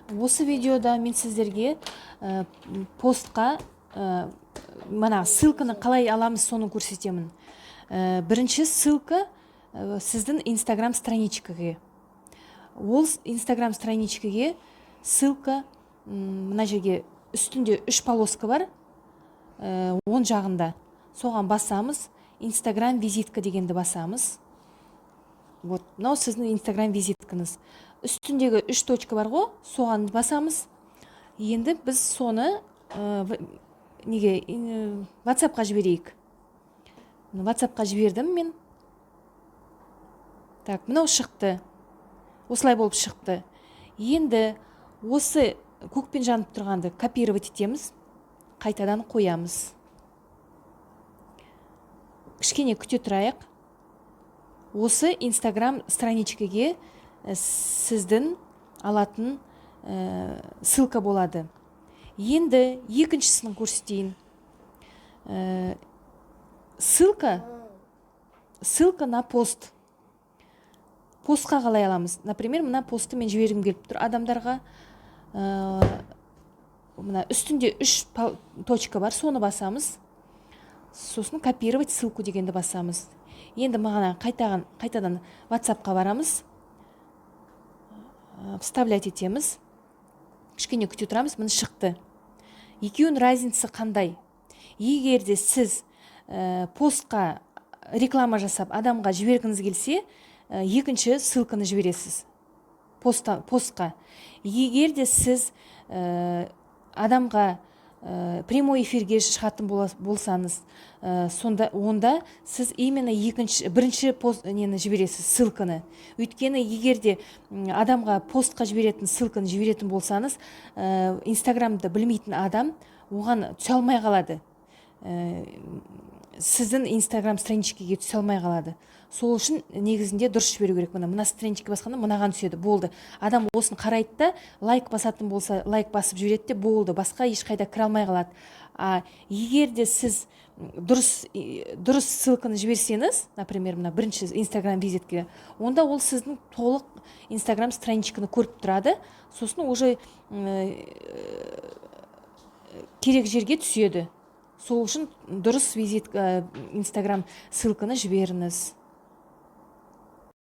Осы видеода мен сіздерге постқа мына ссылканы қалай аламыз, соны көрсетемін. Бірінші ссылка сіздің Инстаграм страничкаге. Ол Инстаграм страничкаге ссылка мына жерге, үстінде үш полоска бар, оң жағында, соған басамыз. «Инстаграм визитка» дегенді басамыз. Вот мынау сіздің Инстаграм визиткаңыз. Үстіндегі үш точка бар ғой, соған басамыз. Енді біз соны неге, Ватсапқа жіберейік. Ватсапқа жібердім мен. Так, мынау шықты, осылай болып шықты. Енді осы көкпен жанып тұрғанды копировать етеміз, қайтадан қоямыз. Кішкене күте тұрайық. Осы Инстаграм страничкаге сіздің алатын ссылка болады. Енді екіншісін көрсетейін. Ссылка на пост. Постқа қалай аламыз? Например, мына постты мен жібергім келіп тұр адамдарға. Мына үстінде үш точка бар, соны басамыз. Сосын «Копировать ссылку» дегенді басамыз. Енді маған қайтадан Ватсапқа барамыз, вставлять етеміз. Кішкене күте тұрамыз. Міне, шықты. Екеуінің разницасы қандай? Егер де сіз постқа реклама жасап, адамға жібергіңіз келсе, екінші ссылканы жібересіз постқа. Егер де сіз адамға прямой эфирге шығатын болсаңыз, сонда онда сіз именно екінші, бірінші пост нені жібересіз, ссылканы. Өйткені егер де адамға постқа жіберетін ссылканы жіберетін болсаңыз, Инстаграмды білмейтін адам оған түсе алмай қалады, сіздің Инстаграм страничкаге түсе алмай қалады. Сол үшін негізінде дұрыс жіберу керек. Мына страничка басқанда мынаған түседі, болды. Адам осыны қарайды да, лайк басатын болса, лайк басып жібереді де, болды, басқа ешқайда кіре алмай қалады. А егер де сіз дұрыс ссылканы жіберсеңіз, например, мына бірінші Инстаграм визитке, онда ол сіздің толық Инстаграм страничканы көріп тұрады, сосын уже керек жерге түседі. Сол үшін дұрыс визит, Инстаграм ссылканы жіберіңіз.